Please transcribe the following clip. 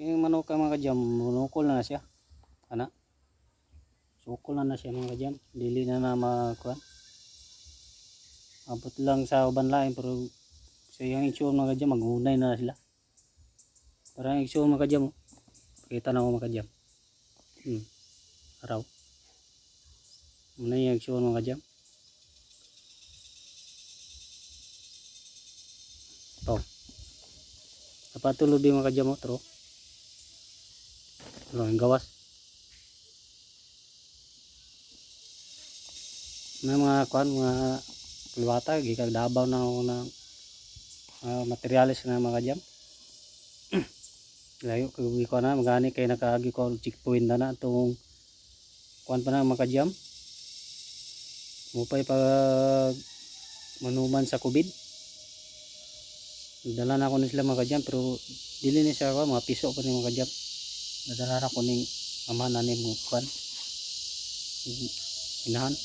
Yung manok, mga kajam, munukol na na siya. Ana. Sukol na na siya, mga kajam. Dili na na makuan. Abot lang sa uban lain, pero sa iyang itsura, mga kajam, magunay na na sila. Parang itsura, mga kajam, oh. Pakita na ako, mga kajam. Araw. Muna yung itsura, mga kajam. Ito. Napatuloy mga kajam, oh, tro. Ano, ang gawas. May mga kuan, mga liwata, gikag Davao na ako ng materyales na, mga kajam. Layo kay ko na magani kay nakaagi ko og checkpoint na na tong kuan pa na, mga kajam. Mupay pag manuman sa COVID. Dala na ako ni sila, mga kajam, pero dili ni siya kuan, mga piso pa ni, mga kajam. Nadala ra ko ning ama na ni mga kuan. Inahan.